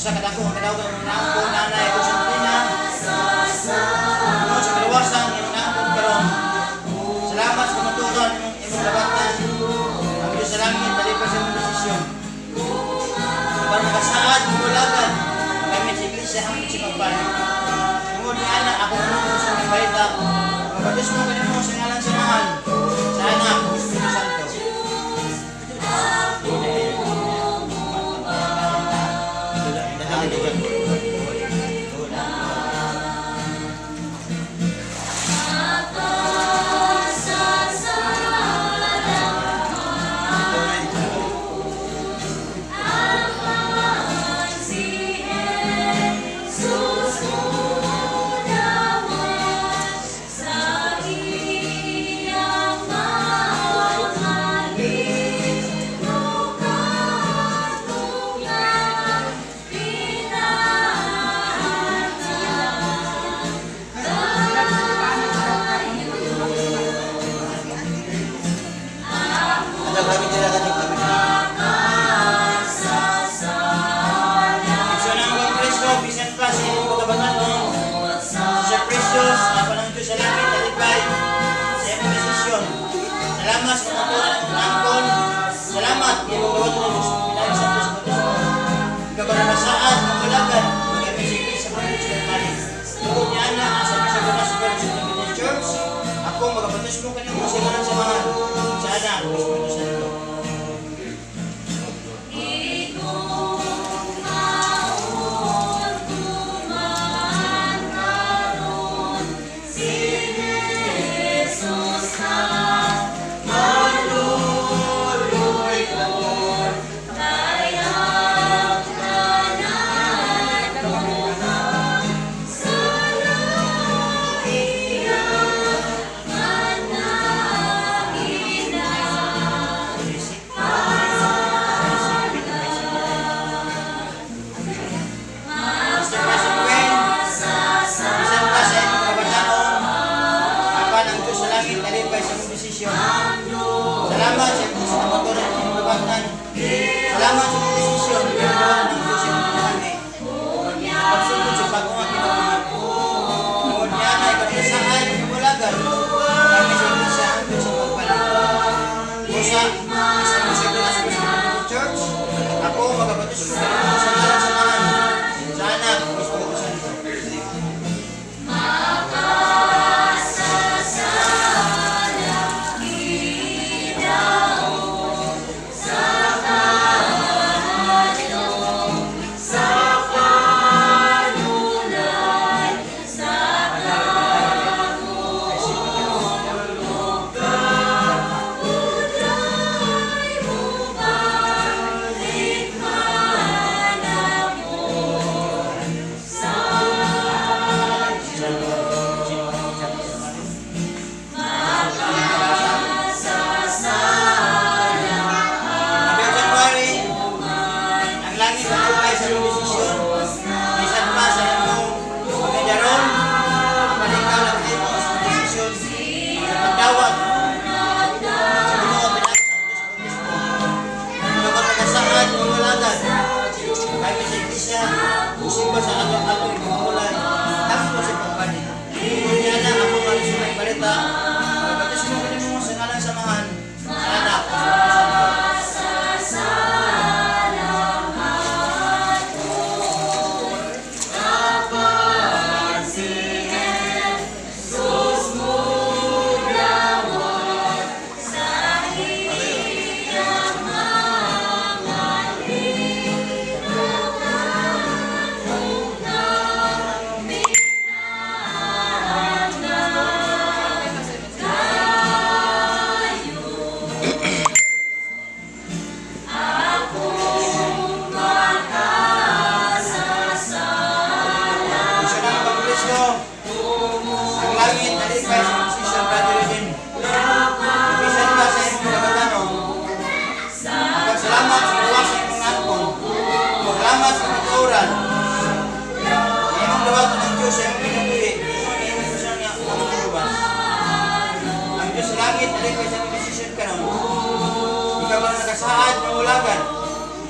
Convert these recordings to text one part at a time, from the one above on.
Usa ka dako ang kadawgan imong naangkon, Nanay Constantina. Tungod sa kaluwasan imong naangkon karon. Salamat sa kamatuoran imong labatan. Ang Diyos sa langit nalipay sa imong desisyon. Apan makasaad mulagan kami sa iglesia hangtod sa pagbalik. Tungod ni ana ako manungod sa mga balita. Mabautismo kanimo sa ngalan sa Amahan, sa Anak, ug Espiritu Santo. Igsoon ang Kristo, bisan pa sa imong pagkabatanon, sa Precious, apan ang Diyos sa langit, nalipay sa imong desisyon. Salamat sa kamatuoran ng imong angkon. Salamat, imong gawaton ng Diyos, pinaagi sa Diyos sa bautismo. Ikaw ka nakasaad, mamulagan, mag-ibig sa iglesia, hangtod sa pagbalik. Tungod ni Ana, sa Misa Gospel sa Independent Church, ako magabautismo kanimo sa ngalan sa Amahan, sa Anak, ug Espiritu Santo. Mr. President Wayne, bisan pa sa imong kabatanon, apan ang Diyos sa langit nalipay sa imong desisyon. Salamat sa imong sa kamatuoran ng imong kabatnan. Salamat sa imong desisyon, kay gawa ng Diyos sa imong kinabuhi. Pagsugod sa bag-o nga kinabuhi. Tungod niya na ikaw nasaad, kamulagan, kami sa iglesia hangtod sa pagbalik. Busa, sa Museo de las Presbyterian Church, ako magabautismo kanimo sa ngalan sa Amahan, sa Anak, ug Espiritu Santo. Happy January, ang langit nalipay sa imong desisyon. Bisan pa sa imong pagkandaron, apan ikaw naghimo sa imong desisyon sa pagdawat sa Ginoo pinaagi sa Diyos sa bautismo. Ikaw ka nagasaad o walagan. Kami sa iglesia, musimba sa atong atong ikamulan, hangtod sa pagbalik. Tungod niya na ako nga sa balita, magbautismo kanimo sa ngalan sa Amahan, sa Anak, ug sa Espiritu Santo.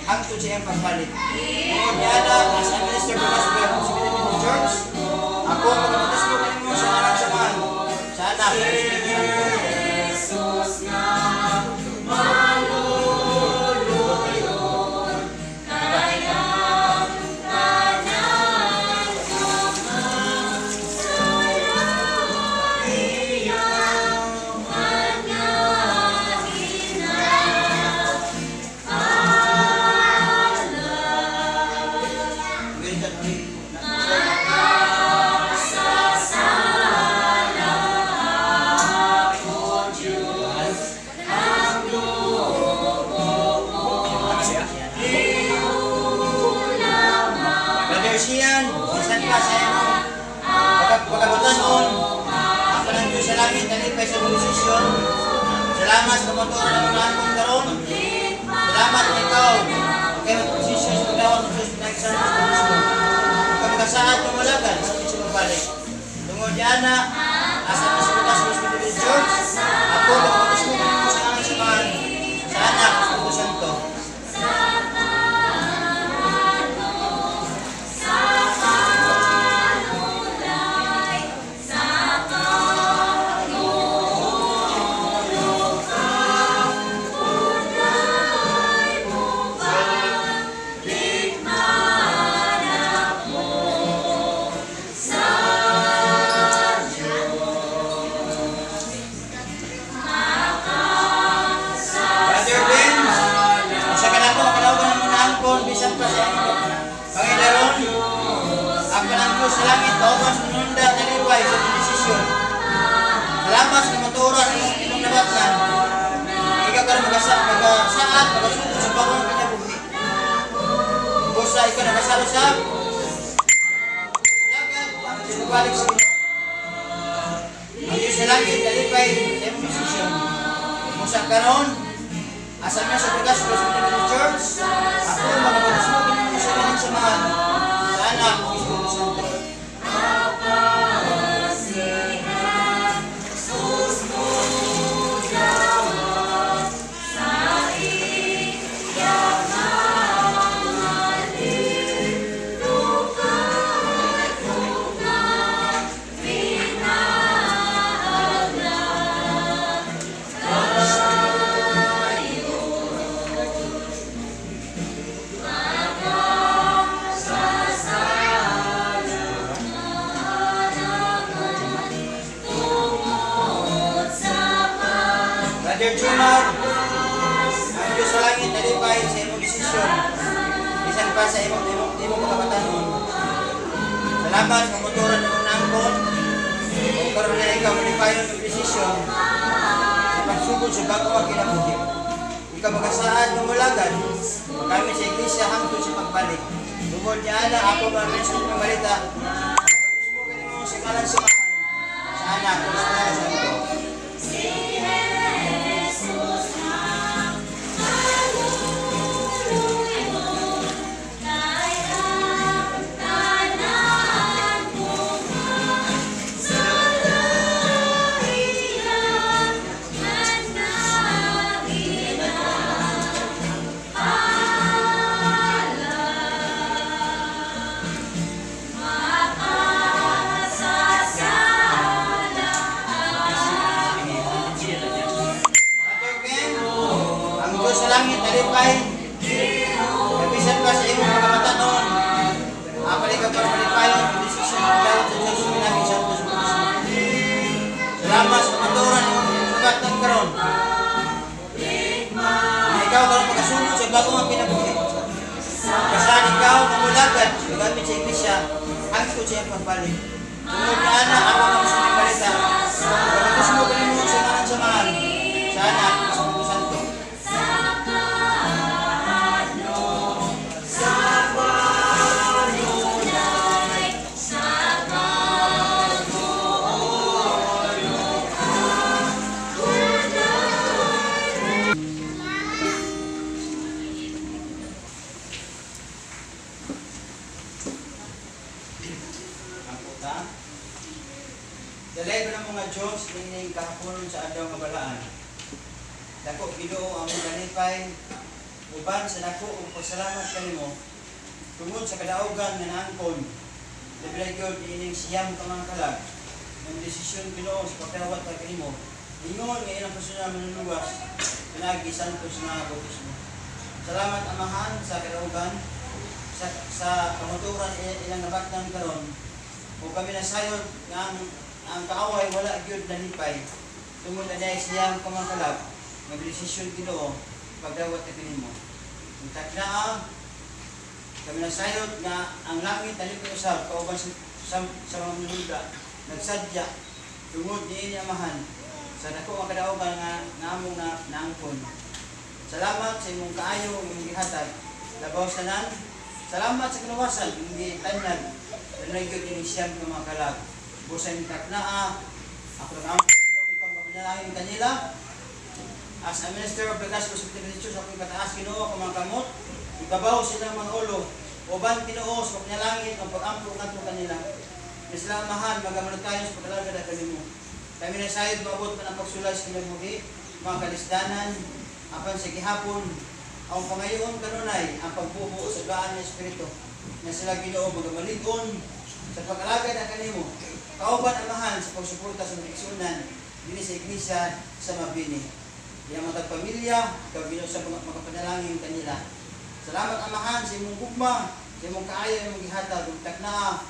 Hangtod sa iyang pagbalik. Tungod niana, as a minister of the gospel of Philippine Church, ako magabautismo kanimo sa ngalan sa Amahan, sa Anak, sa Espiritu Santo. Jesus na maluluyod kaya tanan ko sala iyang mga ginaalay. Very good. Makasasala ako, Diyos, ang dugo mo, Brother Sian, bisan pa sa imong pagkabatanon, apan ang Diyos sa langit, nalipay sa imong desisyon. Salamat sa kamatuoran ng mga angkon karon. Salamat na ikaw, kay mag-desisyon sa pagdawat ng Diyos, pinaagi sa bautismo. Ikaw magasaad ng mulagad, sa sa magbalik. Tungod niana, as a Minister of the Church, ako magabautismo kanimo sa ngalan sa Amahan, sa Anak, sa Espiritu Santo. Sa pano, sa panulay, sa panulukan, unay mo balik man ako sa Diyos. Brother Ben, sa kanako, kadawgan ng mga angkon, bisan pa sa imong pangilaron, apan ang Diyos sa langit, kauban sa manunda, nalipay sa imong desisyon. Salamat sa kamatuoran imong imong nabatnan. Ikaw karon magasaad, magasugod sa bagong kinabuhi. Busa ikaw nagasalo-sab, mulagad, ang Diyos magbalik sa Ginoo. Ang Diyos sa langit, nalipay sa imong desisyon. Busa karon, asa niya sa Gospel sa Community Church, ako magabautismo kanimo sa ngalan sa Amahan, sa Anak, ug Espiritu Santo. Si Jesus mo dawat sa iyang lukat ko pinaagla kayo makasasala tungod sa Brother Jumar, ang Diyos sa langit nalipay sa imong desisyon. Bisan pa sa imong imong imong pagkabatanon. Salamat sa kamatuoran imong naangkon. Ug karon na ikaw malipayon ng desisyon sa pagsugod sa bago nga kinabuhi. Ikaw magasaad ng mulagad, kami sa iglesia hangtod sa pagbalik. Tungod niana, ako mga ministro ng balita, bautismo kanimo sa ngalan sa Amahan, sa Anak, ug sa Espiritu Santo. Si Jesus na maluluyod kaya tanan ko sala iyang ginaalay. Makasasala ako, Diyos. Brother Ken, ang Diyos sa langit nalipay, nabisan pa sa imong pagkabatanon, apan ikaw para malipayon, ang desisyon ng dawat sa Diyos, pinaagi sa Diyos bautismo. Salamat sa kamatuoran imong nabatnan karon. Na ikaw karon pagkasunod sa bago nga kinabuhi. Kasahan ikaw mamulagad, magamit sa iglesia, hangtod sa iyang pagbalik. Tungod niana, ako ang gusto ng balita. Bautismo kanimo sa ngalan sa Amahan, sa Anak, sa Espiritu Santo. Sa kahadlok, sa panulay, sa pagulok, unay. Ang puta. Dalay ko ng mga Diyos, nining kahaponon sa adlaw nga balaan. Dako Ginoo ang among kalipay. Uban sa dako ug pasalamat kanimo tungod sa kadaugan nga naangkon. Labi na gyud niining 9 ka mga kalag ng desisyon, Ginoo, sa pagdawat ka kanimo. Ingon nga ilang personal manluluwas pinagi santos nga bautismo. Salamat, Amahan, sa kadaugan sa kamatuoran ilang nabatnan karon ug kami nasayod nga ang kaaway wala gyud nalipay tungod anay 9 ka mga kalag nga desisyon, Ginoo, pagdawat ka kanimo. Ug taknaa kami nasayod nga ang langit nalipay usab kauban sa mga manununda nagsadya tungod niini, Amahan, sa dako nga kadaugan nga among na naangkon. Salamat sa imong kaayo nga imong gihatag. Labaw sa tanan, salamat sa kaluwasan imong gitanyag. Dunay gyud ini 9 ka mga kalag. Busa imong taknaa, ako lang ang Ginoo, ikaw mapanalangin kanila. As a minister of the Gospel of the Church, ako ipataas, Ginoo, ako mga kamot, ibabaw silang mga ulo, uban, Ginoo, sa pagpanalangin ang pag-ampo ngadto kanila. Na sila, Amahan, magamanod tayo sa pag-alagad at kanimo. Kami na sayod maabot man ang pagsulay sa kinabuhi, mga kalisdanan, apan sa gihapon, ang pangayoon kanunay, ang pagbubuo sa daan ng Espiritu, na sila, Ginoo, magamalig-on sa pag-alagad ang kanimo. Kauban, Amahan, sa pagsuporta sa mga igsuonan, dinhi sa iglesia sa Mabini. Iyang mga pamilya, ikaw, Ginoo, sa mga makapanalangin kanila. Salamat, Amahan, sa imong gugma, sa imong kaayo imong gihatag ug taknaa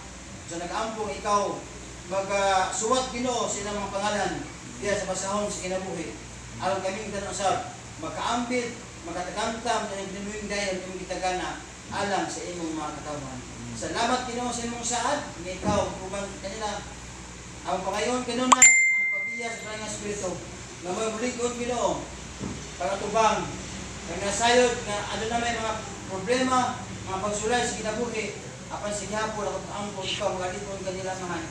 sa nag-ampong ikaw magasuwat, Ginoo, sa ilang mga pangalan diya sa basahon sa kinabuhi. Aron kaming tanan usab makaambit, makatagamtam na nagdinuing dayon imong gitagana alang sa imong mga katawhan. Salamat, Ginoo, sa imong saad nga ikaw uban kanila. Ang pangayon kanunay ang pagbiya sa Banal nga Espiritu nga mo'y mulig-on, Ginoo, pangatubang kang nasayod nga aduna may mga problema, mga pagsulay sa kinabuhi, apan sa gihapon ako ampo ikaw magalipon kanila, Amahan.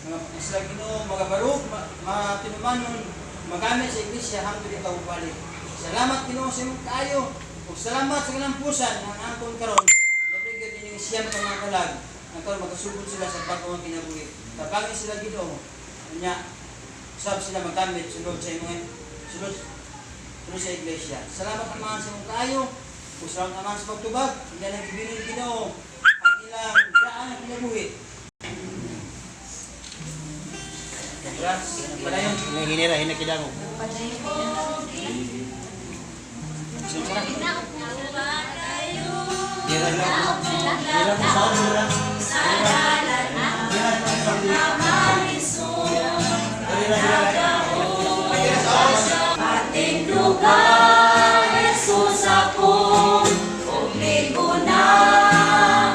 Mga sila, Ginoo, mga barug, mga tinumanon, magamit sa iglesia hangtod ikaw balik. Salamat, Ginoo, sa imong kaayo ug salamat sa kalampusan nga angkon karon. Labi gyud ining 9 ka mga kalag nga karon makasugod sila sa bag-ong kinabuhi. Tabangin sila, Ginoo. Unya usab sila magamit sulod sa imong sulod sulod sa iglesia. Salamat, Amahan, sa imong kaayo ug salamat, Amahan, sa pagtubag. Hindi na gibilin, Ginoo, ang ilang daan ng kinabuhi. Congrats. Padayon. Hinira, hinakidangog. Sino na? Hira na. Hira mo sa hira. Hira mo sa hira. Hira, hira. Patindugan, Jesus ako, ug ligo na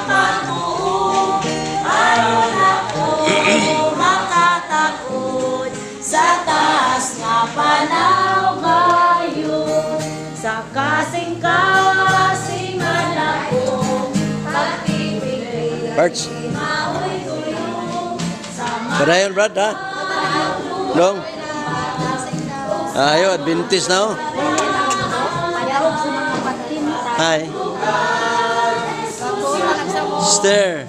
pagbuo, aron ako makatakod sa taas nga panawgayon, sa kasing-kasing ako, pagpipigil, Parts. mao'y tuyo, sa Padayon, Brad, ha? Long. Ayo, Adventist na, oh. Payahog sa mga patinta. Hi. Sister.